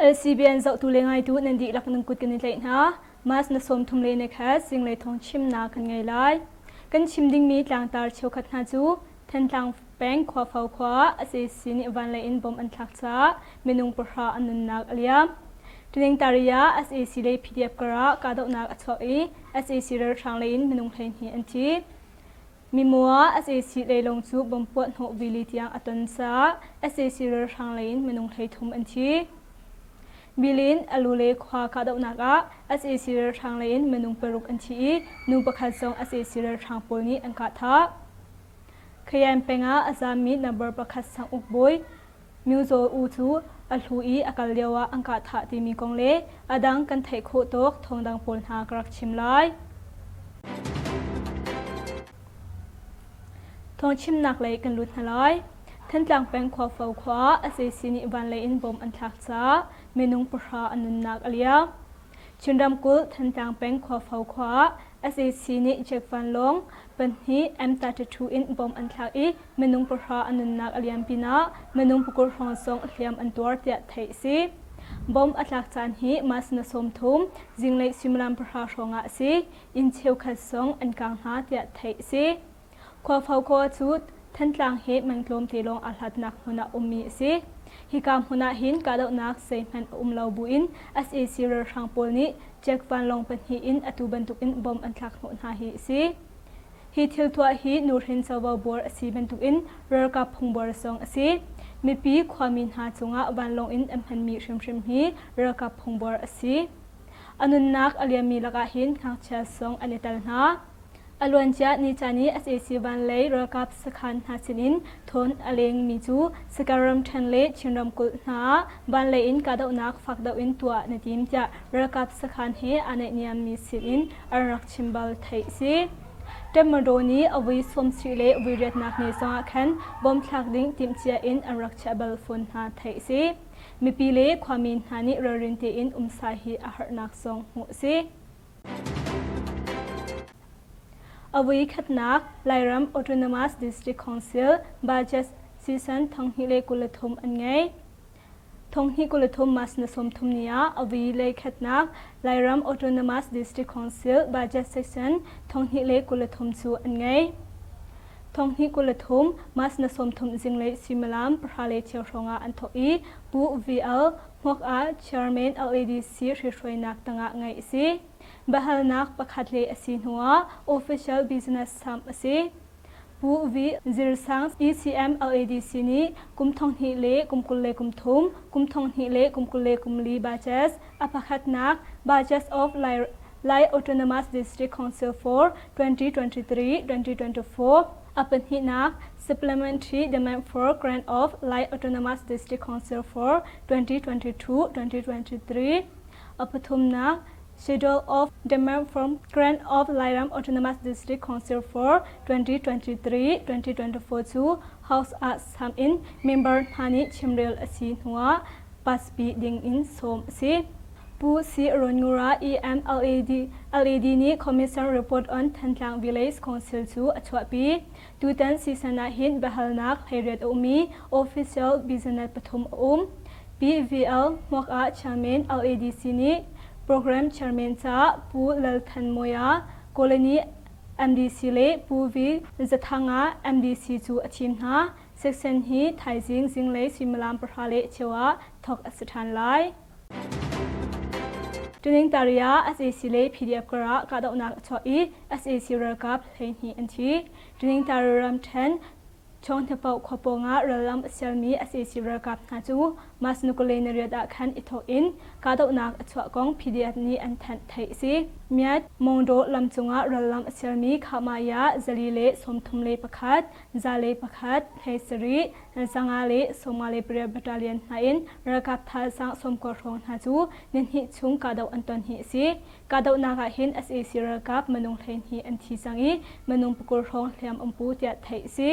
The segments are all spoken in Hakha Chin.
LCBN zohtu le ngaitu nan dihlak nan kut kan i tlaih hna. Mas na sawm thum le na khat zinglei thawng chimnak kan ngei lai. Kan chim dingmi tlangtar cheukhat hna cu Thantlang peng Khuafo khua ah sac nih vanlei in bom an thlak caah minung pahra an nunnak a liam. Tlingtari ah sac le PDF karah kahdohnak a chuak i sac ralhrang lei in minung 12 an thi. Mimua sac leilawng cu bom puah hnawh vili tiang a ton caah sac ralhrang lei in minung 13 an thi. Bilin Alule khua kahdohnak ah sac ralhrang lei in minung paruk an thi i nu pakhat zong sac ralhrang pawl nih an kah thah. Khayan peng ah a zaammi number pakhat sanguk bawi Myo Zaw U cu a hlu i a kal lio ah an kah thah timi kong le a dang kan theih khawh tawk thawngdang pawl hna ka rak chim lai. Thawngchimnak lei kan lut hna lai. Thantlang peng Khuafo khua ah sac nih vanlei in bom an thlak caah minung pahra an nunnak a liam. Chin ramkulh Thantlang peng Khuafo khua ah sac nih Jack vanlawng pahnih M32 in bom an thlak i minung pahra an nunnak a liam pinah minung pakul hrawng zong hliam an tuar tiah theih a si. Bom a tlak caan hi March na 30 zinglei suimilam pahra hrawng ah a si. Inn cheukhat zong an kang hna tiah theih a si. Khuafo khua cu Thantlang he meng tlawmte lawng aa hlatnak hmun ah ummi a si. Hika hmun ah hin kahdohnak zeihmanh a um lo buin sac ralhrang pawl nih Jack vanlawng pahnih in atu bantukin bomb an thlak hnawh hna hi a si. Hi thil tuah hi nuhrin covo buar a si bantukin ralkap phungbuar zong a si. Mipi khuami hna cungah vanlawng in an hmanmi hrimhrim hi ralkap phungbuar a si. A nunnak a liammi lakah hin ngakchia zong an i tel hna. A luancia nicaan i sac vanlei ralkap sakhan hna sinin thawn a lengmi cu Sakae ramṭhen le Chin ramkulh hna ah vanlei in kahdohnak fak deuh in tuah na tim tiah ralkap sakhan he aa naihniammi sinin an rak chim bal theih a si. Tatmadaw nih a vui sawmsarih le vui riatnak ni zongah khan bom thlak ding timhcia in an rak chiah bal fawn hna theih a si. Mipi le khuami hna nih ralrin tein umsa hi a harnak zong hmuh a si. A vui khatnak Lairam Autonomous District Council budget season 2023 an ngei. 2023 March na 30 ni ah a vui lei khatnak Lairam Autonomous District Council budget section 2023 cu an ngei. 2023 March na 30 zinglei suimilam pahra le cheu hrawng ah an thawk i Pu VL Hmuak ah Chairman LADC hrihruainak tangah ngeih a si. Biahalnak pakhat le a si hnuah official business samh a si. Pu V. Zir Sang ECM LADC nih kum thonghnih le kum 23, kum thonghnih le kum 24 budget a pakhatnak Budget of Lai, Lai Autonomous District Council for 2023-2024 A pahnihnak, Supplementary Demand for Grant of Lai Autonomous District Council for 2022-2023. A pathumnak, Schedule of Demand from Grant of Lairam Autonomous District Council for 2023-2024 cu House ah sam in member hna nih chimrel a si hnuah pass pi ding in sawm a si. Pu C. Rongura EMLAD LAD nih Commission Report on Thantlang Village Council cu a chuahpi. Tutan season ah hin biahalnak hleiriat a um i official business pathum a um. PVL Hmuak ah Chairman LADC nih Program Chairman caah Pu Lal Than Mawia Colony MDC le Pu V. Zathanga MDC cu a thim hna. Section hi thaizing zinglei suimilam pahra le cheu ah thawk a si ṭhan lai. Tuningtari ah sac le PDF karah kahdohnak a chuak i sac ralkap 12 an thi. Tuningtari ramṭhen Chawnghnapauh khua pawngah rallam a sialmi sac ralkap hna cu Mas Nukule nariat ah khan i thawk in kahdohnak a chuah kong PDF nih an thanh theih a si. Myat Mongdaw lam cungah rallam a sialmi Khahmaya zali le 31, za le pakhat, hlei sarih, zanga le sawmnga le pariat battalion hna in ralkap thazaang sawmkua hrawng hna cu nihnih chung kahdoh an ton hi a si. Kahdohnak ah hin sac ralkap minung 12 an thi cang i minung pakul hrawng hliam an pu tiah theih a si.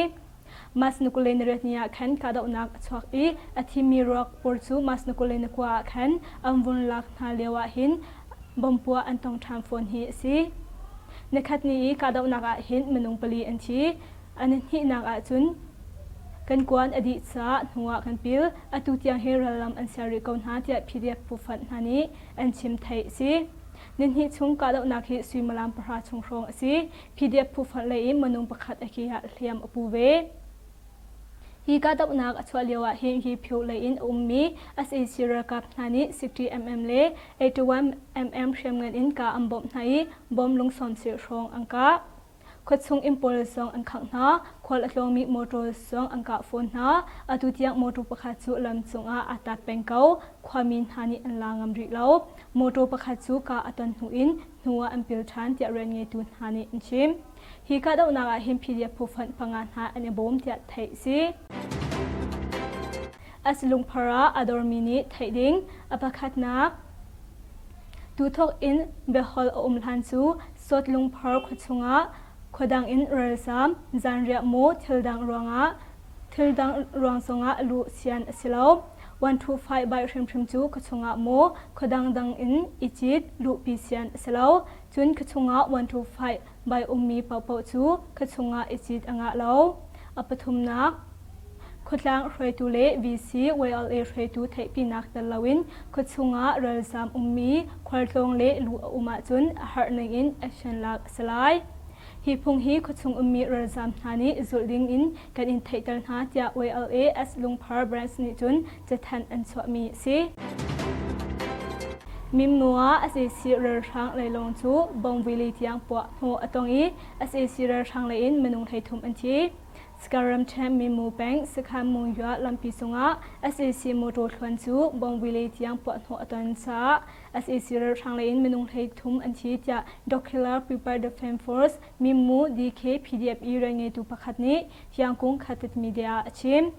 Mas ni 28 ni ah khan kahdohnak a chuak i a thimi ruak pawl cu mas ni 29 ah khan an vun lak hna lio ah hin bomb puah an tong ṭhan fawn hi a si. Nikhat ni i kahdohnak ah hin minung pali an thi. A nihnihnak ahcun Kan kuan a dih caah hnu ah kan pil. Atu tiang hi rallam an ser rih ko hna tiah PDF phu-fanh hna nih an chim theih a si. Nihnih chung kahdohnak hi suimilam pahra chung hrawng a si. PDF phu-fonh lei in minung pakhat a ke ah hliam a pu ve. Hi kahdohnak a chuah lio ah hin hi Phyo lei in a ummi sac ralkap hna nih 60mm le 81mm hriamngan in kah an bawmh hna i bom lungsawm sirh hrawng an kah. Khuachung inn pawl zong an khangh hna. Khual a tlawngmi motor zong an kah fawn hna. Atu tiang motor pakhat cu lam cungah aa tat peng ko. Khuami hna nih an la ngam rih lo. Motor pakhat cu kah a ton hnu in hnu ah an pil ṭhan tiah rianngeitu hna nih an chim. Hi kahdohnak ah hin PDF phu fonh panga hna an i bawm tiah theih a si. As lungphar ah a dormi nih theih ding. A pakhatnak, Tuthawk in biaholh a um hlan cu Sawt lungphar khua chungah khuadang in ralzam, zanriah maw thildang ruangah thildang ruang zongah luh sian a si lo. 125 bai hrimhrim cu khua chungah maw khuadang dang in i cit luhpi sian a si lo. Cun khua chungah 125 bai ummi paohpaoh cu khua chungah i cit a ngah lo. A pathumnak, Khuatlang hruaitu le VC YLA hruaitu theihpinak tel loin khuachung ah ralzaam ummi khualtlawng le lu a um ahcun a harh ning in action lak a si lai. Hi phung hi khuachung ummi ralzaam hna nih zulh ding in kan in theihter hna tiah YLA S Lungphar Branch nih cun cathanh an chuahmi a si. Mimnua sac ralhrang leilawng cu Bongvili tiang puah hnawh a tong i sac ralhrang lei in minung 33 an thi. Sakaram ṭhen Mimu peng Sakhan Mungyua lampi cungah sac motor thluan cu Bongvile tiang puahhnawh a ton caah sac ralhrang lei in minung 33 an thi tiah Dokhila Prepared Defense Force Mimu DK PDF i rianngeitu pakhat nih Yangkung Khatit Media ah a chim.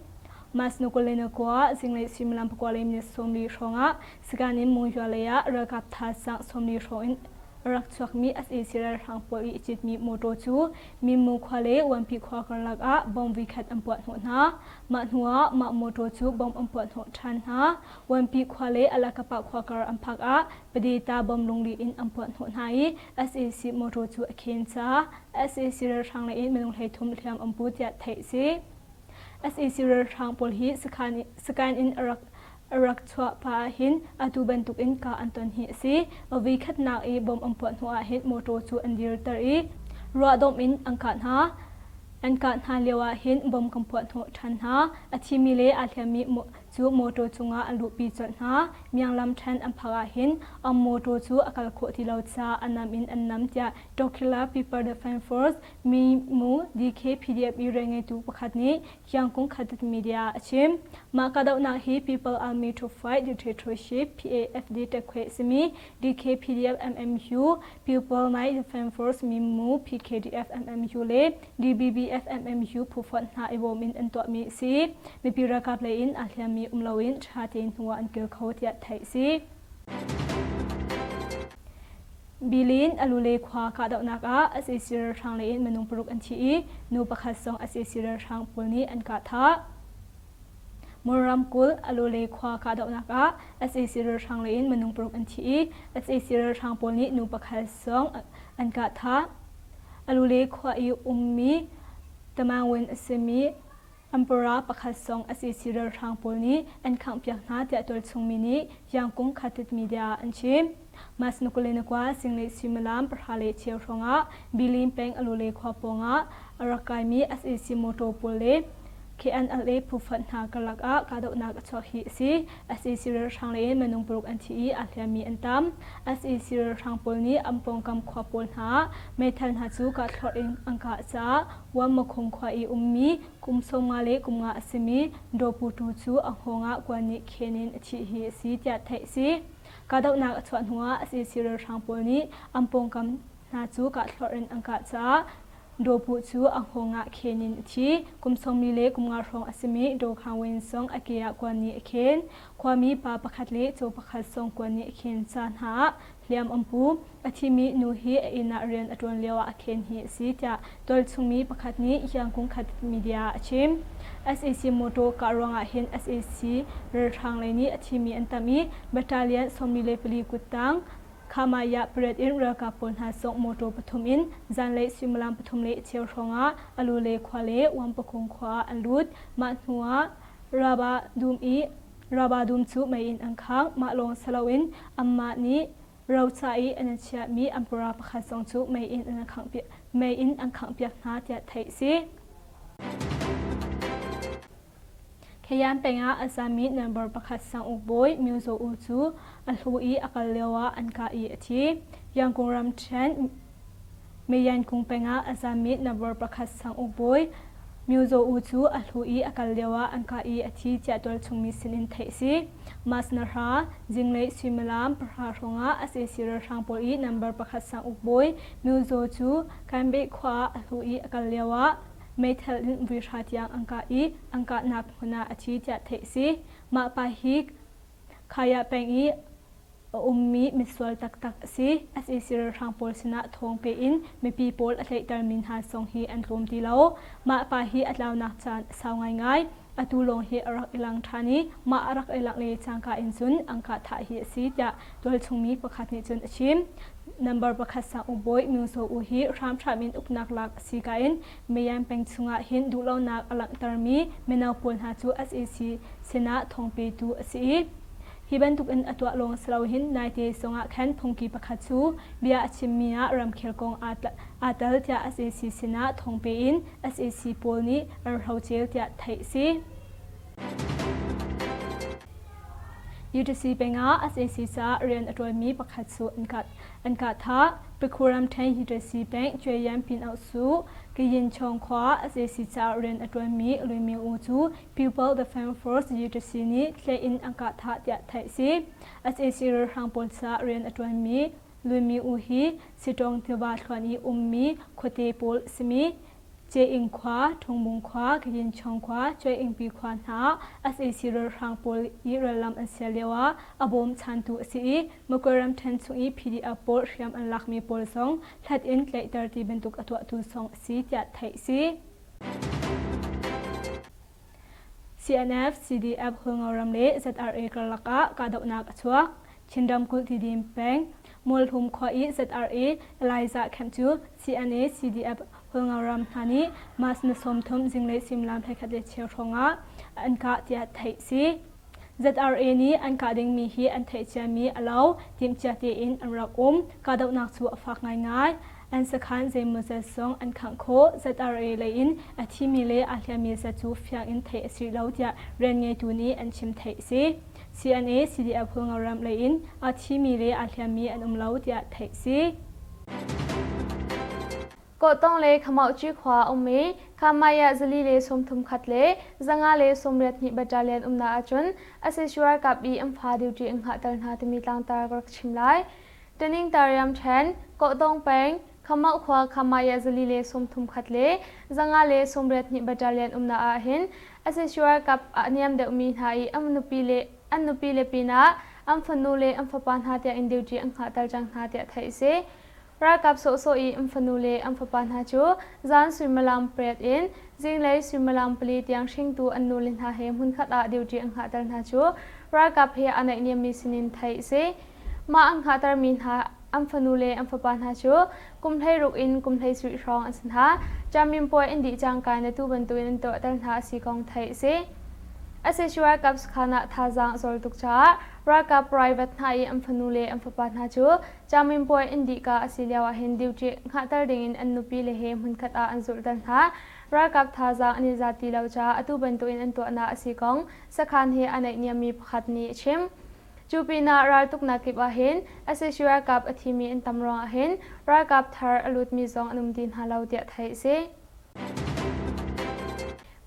Mas 29 zinglei suimilam pakua le minute 40 hrawngah Sakan in Mungyua lei ah ralkap thazaang 40 hrawng in a rak chuakmi sac ralhrang pawl i a citmi motor cu Minmu khua le Uanpi khua karlak ah bomb voikhat an puahhnawh hna. Mah hnuah mah motor cu bomb an puahhnawh ṭhan hna. Uanpi khua le Alakapa khua kar an phak ah Padeta bomb lungli in an puahhnawh hna i sac motor cu a khen caah sac ralhrang lei in minung 33 hliam an pu tiah theih a si. Sac ralhrang pawl hi sakhan in a rak a rak chuah pah ahhin atu bantukin kah an ton hi a si. Avi khatnak i bom an puah hnu ahhin motor cu an dirter i ruahdomh in an kah hna. An kah hna lio ahhin bom kan puah hnawh ṭhan hna. A thimi le aa hliammi cu motor cungah an luhpi colh hna. Mianglam ṭhen an phak ahhin an motor cu a kal khawh ti lo caah a nam in an nam tiah Tokila People Defense Force Mimu DK PDF i rianngeitu pakhat nih Kyangkung Khatit Media a chim. Mah kahdohnak hi People Army to Fight Dictatorship PAFD ṭekhueh simi DKPDF MMU, People Might Defense Force Mimmu PKDF MMU le DBBF MMU phu fonh hna i bawm in an tuahmi a si. Mipi ralkap lei in aa hliammi um loin ṭha tein hnu ah an kil kho tiah theih a si. Bilin Alule khua kahdohnak ah sac ralhrang lei in minung paruk an thi i nu pakhat zong sac ralhrang pawl nih an kah thah. Mur ramkulh Alule khua kahdohnak ah sac ralhrang lei in minung paruk an thi i sac ralhrang pawl nih nu pakhat zong an kah thah. Alule khua i ummi Tamangwin a simi Ampara pakhat zong sac ralhrang pawl nih an khanghpiak hna tiah tualchungmi nih Yangkung Khatit Media ah an chim. Mas 29 zinglei suimilam pahra le cheu hrawngah Bilin peng Alule khua pawngah a rak kaimi sac motor pawl le KNLA phu fonh hna karlak ah kahdohnak a chuak hi a si. Sac ralhrang lei in minung paruk an thi i aa hliammi an tam. Sac ralhrang pawl nih an pawngkam khua pawl hna ah meithal hna cu kahthlorh in an kah caah Wammakhung khua i ummi kum 50 le kum nga a simi Daw Pu Tu cu a hngawng ah kuan nih khen in a thih hi a si tiah theih a si. Kahdohnak a chuah hnuah sac ralhrang pawl nih an pawngkam hna cu kahthlorh in an kah caah Daw Pu cu a hngawng ah khen in a thi. Kum 40 le kum nga hrawng a simi Daw Khang Win zong a ke ah kuan nih a khen. Khuami pa pakhat le caw pakhat zong kuan nih a khen ca hna ah hliam an pu. A thimi nu hi a inn ah rian a ṭuan lioah a khen hi a si tiah tualchungmi pakhat nih Yangkung khat media ah a chim. Sac motor kah ruangah hin sac ralhrang lei nih a thimi an tam i battalion 44 kuttang. Khamaya pariat in ralkap pawl hna zong motor pathum in zanlei suimilam pathum le cheu hrawngah Alule khua le Wampakung khua ah an lut. Mah hnuah Raba dum i Raba dum cu mei in an khang. Mah lawng si loin anmah nih roca i an chiahmi an pura pakhat zong cu mei in an khangh mei in an khanghpiak hna tiah theih a si. Khayan peng ah a zaami number pakhat sanguk bawi Myo Zaw U cu a hlu i a kal lioah an kah i a thi. Yangon ramṭhen Meyankung peng ah a zaami number pakhat sanguk bawi Myo Zaw U cu a hlu i a kal lioah an kah i a thi tiah tualchung mi sinin theih a si. Mas nahra, zinglei suimilam pahra hrawngah sac ralhrang pawl i number pakhat sanguk bawi Myo Zaw cu Kanbeh khua ah a hlu i a kal lioah meithal in vuihra tiang an kah i an kahnak hmun ah a thi tiah theih a si. Mah pa hi Khaya peng i a ummi misual taktak a si. Sac ralhrang pawl sinah thawng pe in mipi pawl a tlaihtermi hna zong hi an tlawm ti lo. Mah pa hi a tlaunak caan a sau ngaingai. Atu lawng hi a rak i lang ṭhan i mah a rak i langh le cangka in cun an kah thah hi a si tiah tualchungmi pakhat nih cun a chim. Number pakhat sang uk bawi Myo Zaw U hi hramhram in uknak lak a si ka in Mayan peng chungah hin duhlonak a langhtermi mino pawl hna cu sac sinah thawngpetu a si i hi bantukin a tuah lawng si loin naite zongah khan phungki pakhat cu bia a chimmi ah ramkhel kong aa tel tiah sac sinah thawngpe in sac pawl nih an hrocel tiah theih a si. UTC peng ah sac caah rian a ṭuanmi pakhat cu an kah an kah thah. Pakhu ramṭhen UTC peng Cuayan Pin-auh-su Kayinchawng khua ah sac caah rian a ṭuanmi Lui Myo U cu People Defense Force UTC nih tlaih in an kah thah tiah theih a si. Sac ralhrang pawl caah rian a ṭuanmi Lui Myo U hi Sitawng tiva thluan i ummi khuate pawl a simi Ceing khua, Ṭhungbung khua, Kayinchawng khua, Cuaiingpi khua hna ah sac ralhrang pawl i rallam an sial lioah a bawmchantu a si i Magwe ramṭhen chung i PDF pawl hriam an lakmi pawl zong hlat in tlaihter ti bantuk a tuahtu zong a si tiah theih a si. CNF, CDF Hualngo ram le ZRA karlak ah kahdohnak a chuak. Chin ramkulh Tidim peng Mualhum khua i ZRA Elijah camp cu CNA, CDF Hualngo ram hna nih March ni 30 zinglei suimilam 11 le cheu hrawngah an kah tiah theih a si. ZRA nih an kah dingmi hi an theih ciami a lo, timhcia tein an rak um. Kahdohnak cu a fak ngaingai. An sakhan zeimawzat zong an khangh khawh. ZRA lei in a thimi le aa hliammi zat cu fiang in theih a si lo tiah rian ngeitu nih an chim theih a si. CNA CDF Hualngo ram lei in a thimi le aa hliammi an um lo tiah theih a si. Kawhtawng le Khamauhci khua a um i Khamai ah zali le 30 khat le zanga le 82 battalion umnak ahcun sac ralkap i an fa duty an hngahter hna timi tlangtar ka rak chim lai. Taning Tariam ṭhen, Kawhtawng peng, Khamauh khua Khamai ah zali le 30 khat le zanga le 82 battalion umnak ahhin sac ralkap a niam deuhmi hna i an nupi le an nupi le pinah an fanu le an fapa hna tiangin duty an hngahter cang hna tiah theih a si. Ralkap sawhsawh i an fanu le an fapa hna cu zan suimilam pariat in zinglei suimilam pali tiang hringtu an nule hna he hmunkhat ah duty an hngahter hna cu ralkap he aa naihniammi sinin theih a si. Mah an hngahtermi hna an fanu le an fapa hna cu kum 16 in kum 17 hrawng an si hna. Caminpuai an dih cangka in atu bantukin an tuahter hna a si kong theih a si. Sac ralkap sakhan ah thazaang a zor tuk caah ralkap private hna i an fanu le an fapa hna cu Caminpuai an dihka a si lio ahhin duty hngahter dingin an nupi le he hmunkhat ah an zulhter hna. Ralkap thazaang an i zat ti lo caah atu bantukin an tuahnak a si kong sakhan he a naihniammi pakhat nih a chim. Cu pinah raltuknak kip ahhin sac ralkap a thimi an tam ruangah hin ralkap thar a lutmi zong an um ti hna lo tiah theih a si.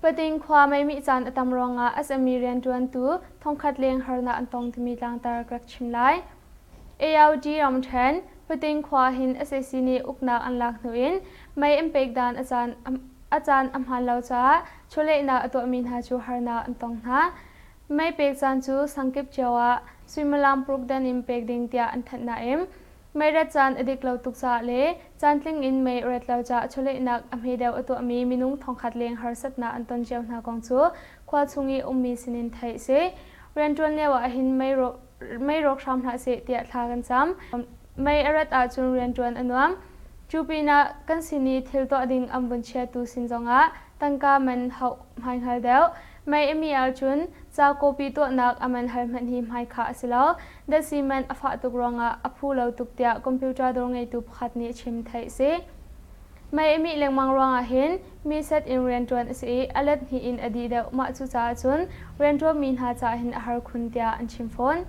Pating khua meimih caan a tam ruangah SME rianṭuantu thongkhat leng harnak an tong timi tlangtar ka rak chim lai. AOD ramṭhen, Pating khua hin sac nih uknak an lak hnu in mei an pek dan a caan a caan a hmaan lo caah chawlehnak a tuahmi hna cu harnak an tong hna. Mei pek caan cu sangkip cio ah suimilam paruk dan in pek ding tiah an thanh nain mei rat caan a dik lo tuk caah le caantling in mei a rat lo caah chawlehnak a hme deuh a tuahmi minung thongkhat leng harsatnak an ton cio hna kong cu khua chung i ummi sinin theih a si. Rianṭuan lio ah hin mei rawk hram hlah seh tiah thla kan cam. Mei a rat ahcun rianṭuan a nuam. Cu pinah kan sin i thil tuah ding an vun chiatu sin zongah tangka man hauh hmaihngal deuh. Mei a mih ahcun ca kawpi tuahnak a man hal hmanh hi hmaikhah a si lo. Datsi man a fah tuk ruangah a phu lo tuk tiah computer dawr ngeitu pakhat nih a chim theih a si. Mei a mih lengmang ruangah hin mi set in rianṭuan a si i a let hnih in a dih deuh. Mah cucaah cun rianṭuanmi hna caah hin a har khun tiah an chim fawn.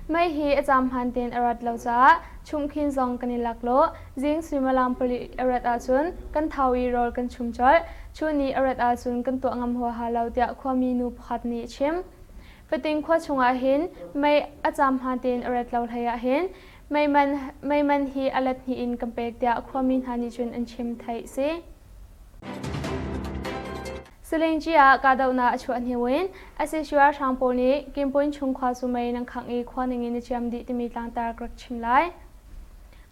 Mei hi a caam hmaan tein a rat lo caah chumhkhin zong kan i laklawh. Zing suimilam pali a rat ahcun kan thau i rawl kan chum colh. Chun i a rat ahcun kan tuah ngam huaha lo tiah khuami nu pakhat nih a chim. Fating khua chungah hin mei a caam hmaan tein a rat lo hlei ah hin mei man hi a let hnih in kan pek tiah khuami hna nih cun an chim theih si. Salingci ah kahdohnak a chuah hnu in sac ralhrang pawl nih Kimpuin chung khua cu mei nan khangh i khua ning in a ciam dih timi tlangtar ka rak chim lai.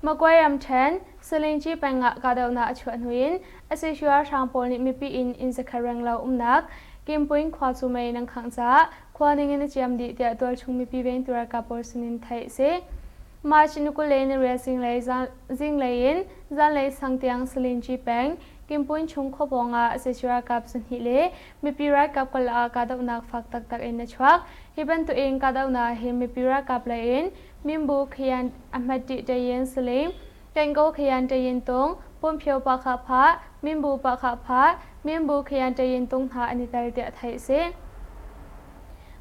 Magway ramṭhen Salingci peng ah kahdohnak a chuah hnu in sac ralhrang pawl nih mipi inn inn zakhat renglo umnak Kimpuin khua cu mei nan khangh caah khua ning in a ciam dih tiah tualchung mipi vengtu ralkap pawl sinin theih a si. March ni 24 zinglei in zanlei sang tiang Salingci peng Kimpuin chung khuapawng ah sac ralkap zahnih le mipi ralkap kal ah kahdohnak fak taktak in a chuak. Hi bantukin kahdohnak hi mipi ralkap lei in Mimbu Khayan Ahmadti Tayin Saling, Kengo Khayan Tayin Tung, Pumphio Pakha Pha, Mimbu Pakha Pha, Mimbu Khayan Tayin Tung hna an i tel tiah theih a si.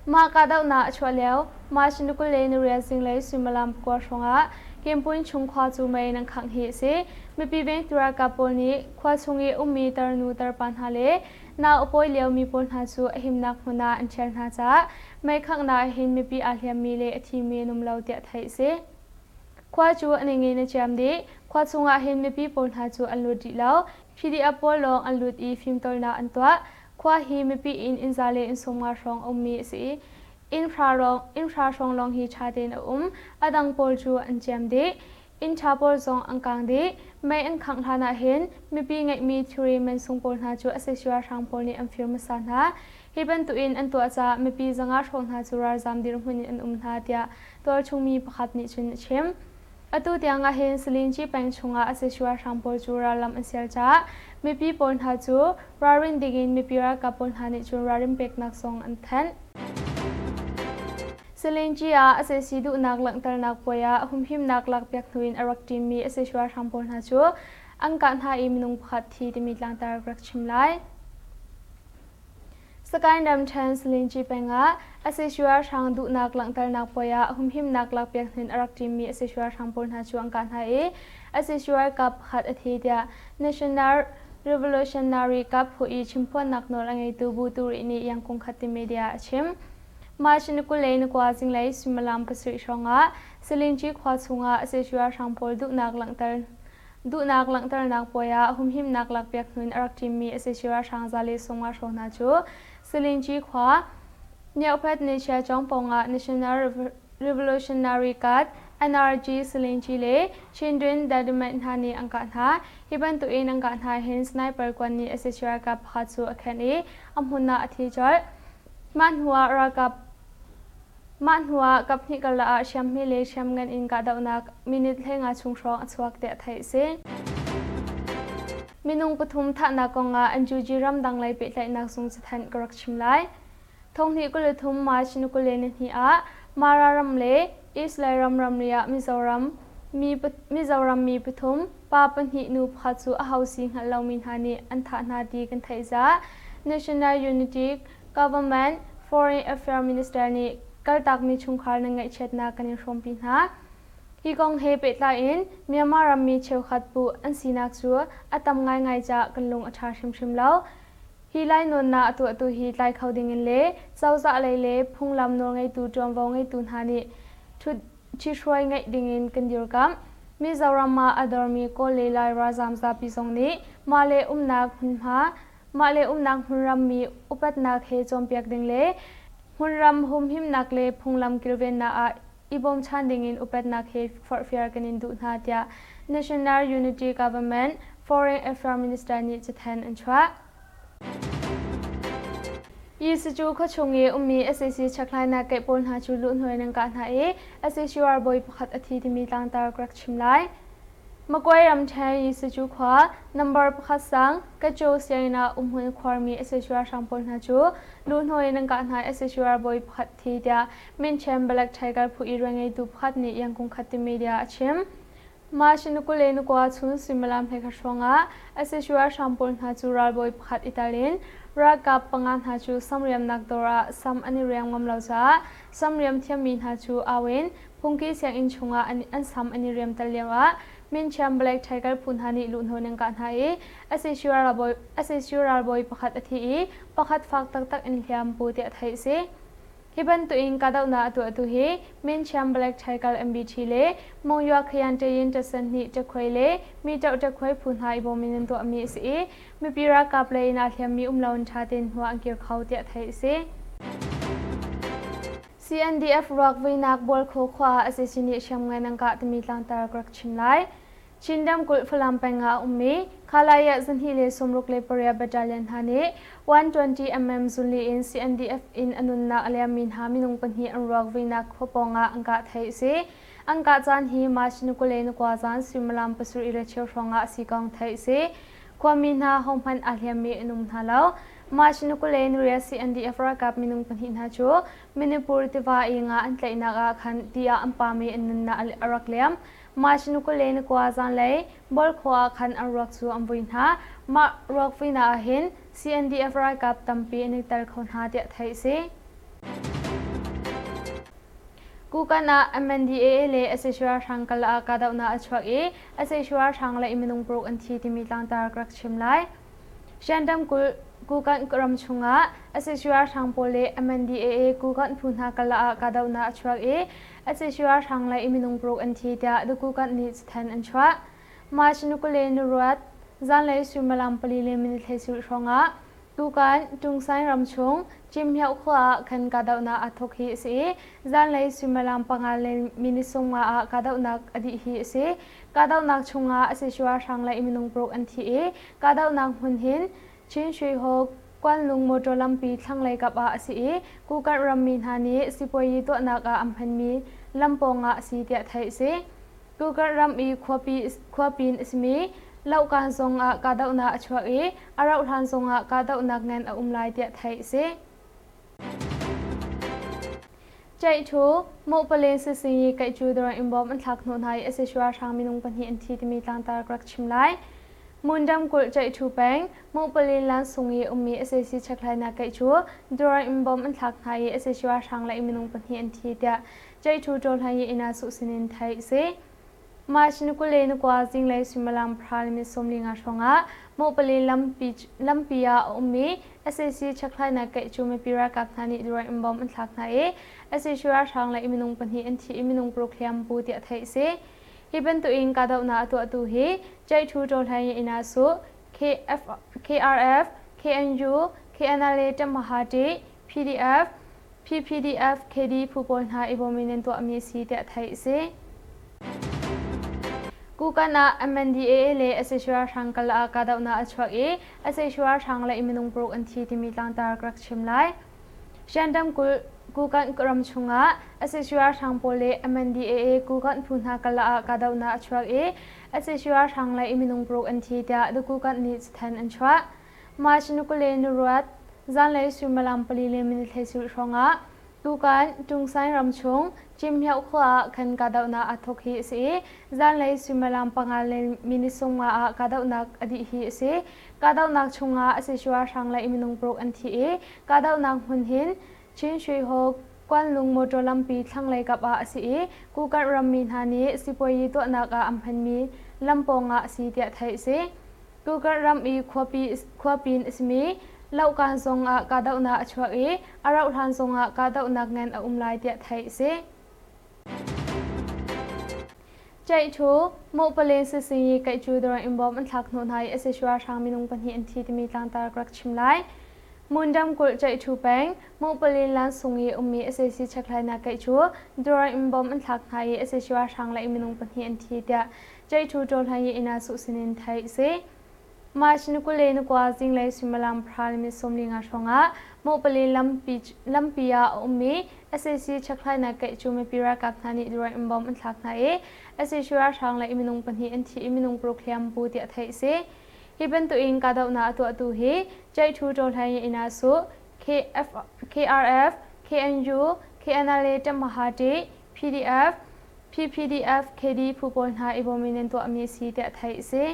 Mah kahdohnak a chuah lio March ni 28 zinglei suimilam pakua hrawngah Kimpuin chung khua cu mei nan khangh hi a si. Mipi vengtu ralkap pawl nih khua chung i ummi tarnu tarpa hna le nau a pawi liomi pawl hna cu a himnak hmun ah an ṭhial hna caah mei khanghnak hin mipi aa hliammi le a thimi an um lo tiah theih a si. Khua cu a ningin a ciam dih. Khua chungah hin mipi pawl hna cu an lut rih lo. PDF pawl lawng an lut i fimtawlnak an tuah. Khua hi mipi inn innza le inn sawmnga hrawng a ummi a si i inn hra hrawng lawng hi ṭha tein a um. A dang pawl cu an ciam dih. Inn ṭha pawl zong an kaang dih. Mei an khangh hlan ah hin mipi ngeihmi thilri mansung pawl hna cu sac ralhrang pawl nih an fir hmasa hna. Hi bantukin an tuah caah mipi zanga hrawng hna cu ralzaam dirhmun in an um hna tiah tualchung mi pakhat nih cun a chim. Atu tiang ah hin Salinci peng chungah sac ralhrang pawl cu rallam an sial caah mipi pawl hna cu ralrin dingin mipi ralkap pawl hna nih cun ralrin peknak zong an thanh. Salinci ah sac duhnak langhternak puai ah humhimnak lakpiak hnu in a rak ṭimmi sac ralhrang pawl hna cu an kah hna i minung pakhat thi timi tlangtar ka rak chim lai. Sagaing ramṭhen Salinci peng ah sac ralhrang duhnak langhternak puai ah humhimnak lakpiak hnin a rak ṭimmi sac ralhrang pawl hna cu an kah hna i sac ralkap pakhat a thi tiah National Revolutionary Kap phu i chimphuannak nawl a ngeitu Bu Turi nih Yangkung Khatti media a chim. March ni 29 zinglei suimilam pasarih hrawngah Salinci khua chungah sac ralhrang pawl duhnak langhter Duhnak langhternak puai ah humhimnak lakpiak hnu in a rak ṭimmi sac ralhrang za le sawmnga hrawng hna cu Salingci khua Nyaukphet Nechia Cawng pawngah National Revolutionary Guard NRG Salingci le Chindwin Dynamite hna nih an kah hna. Hi bantukin an kah hna hin sniper kuan nih sac ralkap pakhat cu a khen i a hmun ah a thi colh. Mah hnuah ralkap Mah hnuah kaphnih karlak ah hriamhme le hriamngan in kahdohnak minute 15 chung hrawng a chuak tiah theih a si. Minung pathum thahnak kongah NUG ramdang lei pehtlaihnak zung cathanh ka rak chim lai. Thonghnih 23 March ni 22 ah Mara ram le East Lairam ramri ah Mizoram mi Mizoram mi pathum pa pahnih nu pakhat cu aho si hngalh lomi hna nih an thah hna ti kan theih zah. National Unity Government Foreign Affairs Minister nih kaltakmi chungkhar nan ngaihchiatnak kan in hrawmpi hna. Hi kong he pehtlai in Myanmar rammi cheukhat puh an sinak cu a tam ngaingai caah kan lung a ṭha hrimhrim lo. Hi lainawnnak a tuahtu hi tlai kho dingin le cozah lei le phunglam nawlngeitu ṭuanvo ngeitu hna nih ṭhithruai ngeih dingin kan dirkamh. Mizoram ah a dormi Kawl le Lai ralzaam zapi zong nih mah le umnak hmunhma mah le umnak hmunram mi upatnak he cawnpiak ding le hmunram humhimnak le phunglam kilvennak ah i bawmchan dingin upatnak he forhfial kan in duh hna tiah National Unity Government Foreign Affairs Minister nih cathanh an chuah. Yisucu khuachung i ummi sac chekhlainak keih pawl hna cu luhnuai nan kah hna i sac ralbawi pakhat a thi timi tlangtar ka rak chim lai. Magway ramṭhen Yisucu khua number pakhat sang Kacho sianginn ah umhmun khuarmi sac ralhrang pawl hna cu luhnuai nan kah hna i sac ralbawi pakhat thi tiah Minchen Black Tiger phu i rianngeitu pakhat nih Yangkung khat ti media a chim. March ni 22 chun suimilam 11 hrawngah sac ralhrang pawl hna cu ralbawi pakhat i tel in ralkap panga hna cu samriamnak dawr ah sam an i riam ngam lo caah samriam thiammi hna cu au in phungki sianginn chungah an sam an i riam tel lioah Minchiam Black Tiger phu hna nih luhhnawh an kah hna i sac ralbawi pakhat a thi i pakhat fak taktak in hliam pu tiah theih a si. Hi bantukin kahdohnak a tuahtu hi Minchiam Black Tiger MBT le Monywa Khayan Tayin Tasan nih ṭekhuai le mi ṭoh ṭekhuai phu hna i bawm in an tuahmi a si i mipi ralkap lei in aa hliammi um loin ṭha tein hnu ah an kir kho tiah theih a si. CNDF ruak vuinak Bualkho khua ah sac nih hriamngan an kah timi tlangtar ka rak chim lai. Chin ramkulh Falam peng ah a ummi Khalaya 268 Battalion hna nih 120 mm zunli in CNDF in a nunnak a liammi hna minung pahnih an ruak vuinak khua pawng ah an kah theih a si. An kah caan hi March ni 29 zan suimilam pasarih le cheu hrawng ah a si kong theih a si. Khuami hna hohmanh aa hliammi an um hna lo. March ni 28 CNDF ralkap minung pahnih hna cu Manipur tiva i nga an tlaihnak ah khan ti ah an pam i an nunnak a rak liam. March ni 29 zanlei Bawlkhua ah khan an ruak cu an vui hna. Mah ruak vuinak ah hin CNDF ralkap tampi an i tel kho hna tiah theih a si. Kukan ah MNDAA le sac ralhrang kal ah kahdohnak a chuak i sac ralhrang le minung paruk an thi timi tlangtar ka rak chim lai. Shan ramkulh Kukan ram chungah sac ralhrang pawl le MNDAA Kukan phu hna kal ah kahdohnak a chuak i sac ralhrang le minung paruk an thi tiah The Kukan nih cathanh an chuah. March ni 22 zanlei suimilam pali le minute hleisarih hrawngah Tukan Tungsain ram chung Cimhmioh khua ah khan kahdohnak aa thawk hi a si i zanlei suimilam panga le minute sawmnga ah kahdohnak a dih hi a si. Kahdohnak chungah sac ralhrang le minung paruk an thi i kahdohnak hmun hin Chin Shui Ho Kuanlung motor lampi thlanglei kap ah a si i Kukanh rammi hna nih sipuayi tuahnak ah an hmanmi lam pawngah a si tiah theih a si. Kukanh ram i khuapi khuapin a simi Lohkan zong ah kahdohnak a chuak i a rauhhlan zongah kahdohnak ngan a um lai tiah theih a si. Ceihṭhu, Mawhpalen sisingi kaihcu dawr in bawm an thlak hnawh hna i sac ralhrang minung pahnih an thi timi tlangtar ka rak chim lai. Mundam kulh Ceihṭhu peng, Mawhpalen lansung i ummi sac chekhlainak kaihcu dawr in bom an thlak hna i sac ralhrang le minung pahnih an thi tiah Ceihṭhu ṭawlhlai i inn ah suh sinin theih a si. March ni 29 zinglei suimilam pahra le minute 45 hrawngah Mawhpali lampi ah a ummi sac chekhlainak keih cu mipi ralkap hna nih drone in bomb an thlak hna i sac ralhrang le minung pahnih an thi i minung paruk hliam pu tiah theih a si. Hi bantukin kahdohnak a tuahtu hi Ceihṭhu Ṭawhlei Inasu, KF, KRF, KNU, KNLA Ṭamhahati, PDF, PPDF KD phu pawl hna i bawm in an tuahmi a si tiah theih a si. Kukan ah MNDAA le sac ralhrang kal ah kahdohnak a chuak i sac ralhrang le minung paruk an thi timi tlangtar ka rak chim lai. Shan ramkulh Kukan ram chungah sac ralhrang pawl le MNDAA Kukan phu hna kal ah kahdohnak a chuak i sac ralhrang le minung paruk an thi tiah The Kukan nih cathanh an chuah. March ni 28 zanlei suimilam pali le minute hleisarih hrawngah tukan Tungsain ram chung Cimhmioh khua ah khan kahdohnak aa thawk hi a si i zanlei suimilam panga le minute 50 ah kahdohnak a dih hi a si. Kahdohnak chungah sac ralhrang le minung paruk an thi i kahdohnak hmun hin Chin Shui Ho Kuanlung motor lampi thlanglei kap ah a si i Kukanh rammi hna nih sipuayi tuahnak ah an hmanmi lam pawngah a si tiah theih a si. Tukar ram i khuapin a simi Lohkan zongah kahdohnak a chuak i a rauhhlan zongah kahdohnak ngan a um lai tiah theih a si. Ceihṭhu, Mawhpalen sisingi kaihcu dawr in bom an thlak hnawh hna i sac ralhrang minung pahnih an thi timi tlangtar ka rak chim lai. Mundam kulh Ceihṭhu peng, Mawhpalen lansung i ummi sac chekhlainak kaihcu dawr in bom an thlak hna i sac ralhrang le minung pahnih an thi tiah Ceihṭhu ṭawlhlai i inn ah suh sinin theih a si. March ni 22 zinglei suimilam pahra le minute 45 hrawngah Mawhpali lampi, lampi ah a ummi sac chekhlainak keih cu mipi ralkap hna nih drone in bomb an thlak hna i sac ralhrang le minung pahnih an thi i minung paruk hliam pu tiah theih a si. Hi bantukin kahdohnak a tuahtu hi Ceihṭhu Ṭawhlei Inasu, KF, KRF, KNU, KNLA Ṭamhahati, PDF, PPDF, KD phu pawl hna i bawm in an tuahmi a si tiah theih a si.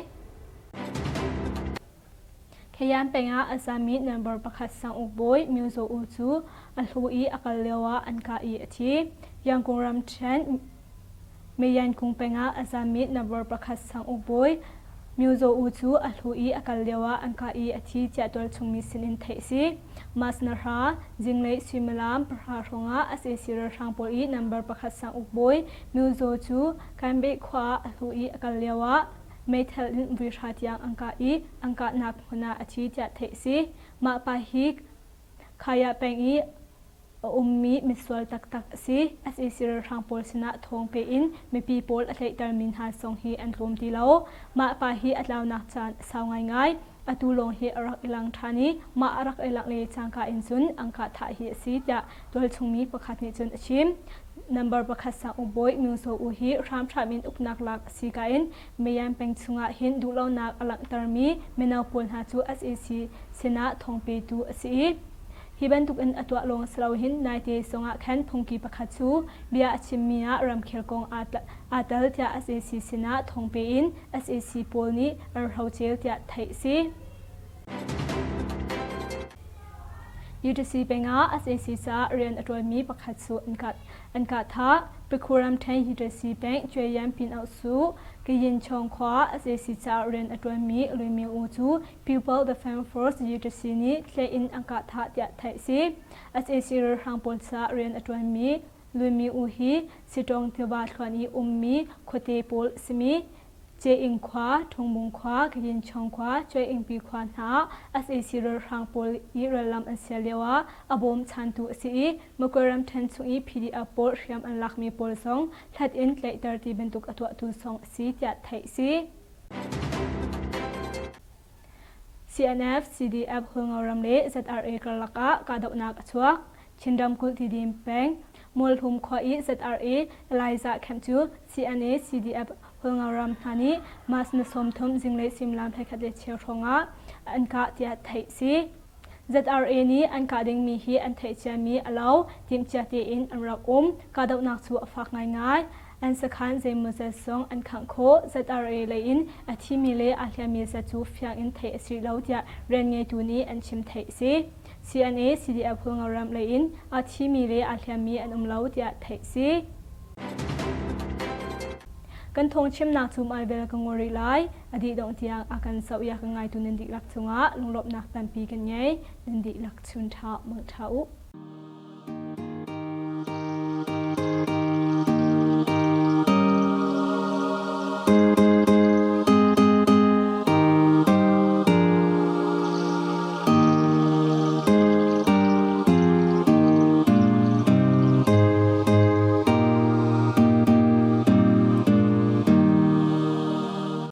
Khayan peng ah a zami number pakhat sanguk bawi Myo Zaw U cu a hlu i a kal lioah an kah i a thi. Yangon ramṭhen Meyankung peng ah a zami number pakhat sanguk bawi Myo Zaw U cu a hlu i a kal lioah an kah i a thi tiah tualchungmi sinin theih a si. Mas na hra, zinglei suimilam pahra hrawngah sac ralhrang pawl i number pakhat sanguk bawi Myo Zaw cu Kanbeh khua ah a hlu i a kal lioah meithal in vuihra tiang an kah i an kahnak hmun ah a thi tiah theih a si. Mah pa hi Khaya peng i a ummi misual taktak a si. Sac ralhrang pawl sinah thawng pe in mipi pawl a tlaihtermi hna zong hi an tlawm ti lo. Mah pa hi a tlaunak caan a sau ngaingai. Atu lawng hi a rak i lang ṭhan i mah a rak i langh le cangka in cun an kah thah hi a si tiah tualchungmi pakhat nih cun a chim. Number pakhat sang uk bawi Myo Zaw U hi hramhram in uknak lak a si ka in Mayan peng chungah hin duhlonak a langhtermi mino pawl hna cu sac sinah thawngpetu a si i hi bantukin a tuah lawng si loin naite zongah khan phungki pakhat cu bia a chimmi ah ramkhel kong aa tel tiah sac sinah thawngpe in sac pawl nih an hrocel tiah theih a si. UTC peng ah sac caah rian a ṭuanmi pakhat cu an kah, an kah thah. Pikhu ramṭhen UTC peng Cuayan Pin-auh-su Kayinchawng khua ah sac caah rian a ṭuanmi Lui Myo U cu People Defense Force UTC nih tlaih in an kah thah tiah theih a si. Sac ralhrang pawl caah rian a ṭuanmi Lui Myo U hi Sitawng tiva thluan i ummi khuate pawl a simi Ceing khua, Ṭhungbung khua, Kayinchawng khua, Cuaiingpi khua hna ah sac ralhrang pawl i rallam an sial lioah a bawmchantu a si i Magwe ramṭhen chung i PDF pawl hriam an lakmi pawl zong hlat in tlaihter ti bantuk a tuahtu zong a si tiah theih a si. CNF, CDF Hualngoram le ZRA karlak ah kahdohnak a chuak. Chin ramkulh Tidim peng Mualhlum khua i ZRA Elijah camp cu CNA CDF Hualngoram hna nih March ni 30 zinglei suimilam 11 le cheu hrawngah an kah tiah theih a si. ZRA nih an kah dingmi hi an theih ciami a lo, timhcia tein an rak um. Kahdohnak cu a fak ngaingai. An sakhan zeimawzat zong an khangh khawh. ZRA lei in a thimi le aa hliammi zat cu fiang in theih a si lo tiah rian ngeitu nih an chim theih a si. CNA CDF Hualngoram lei in a thimi le aa hliammi an um lo tiah theih a si. Kan thawngchimnak cu mai bel ka ngol rih lai. A dih dongh tiang a kan zoh i a kan ngaitu nan dihlak cungah lunglawmhnak tampi kan ngei. Nan dihlak chun ṭha, mang ṭha u.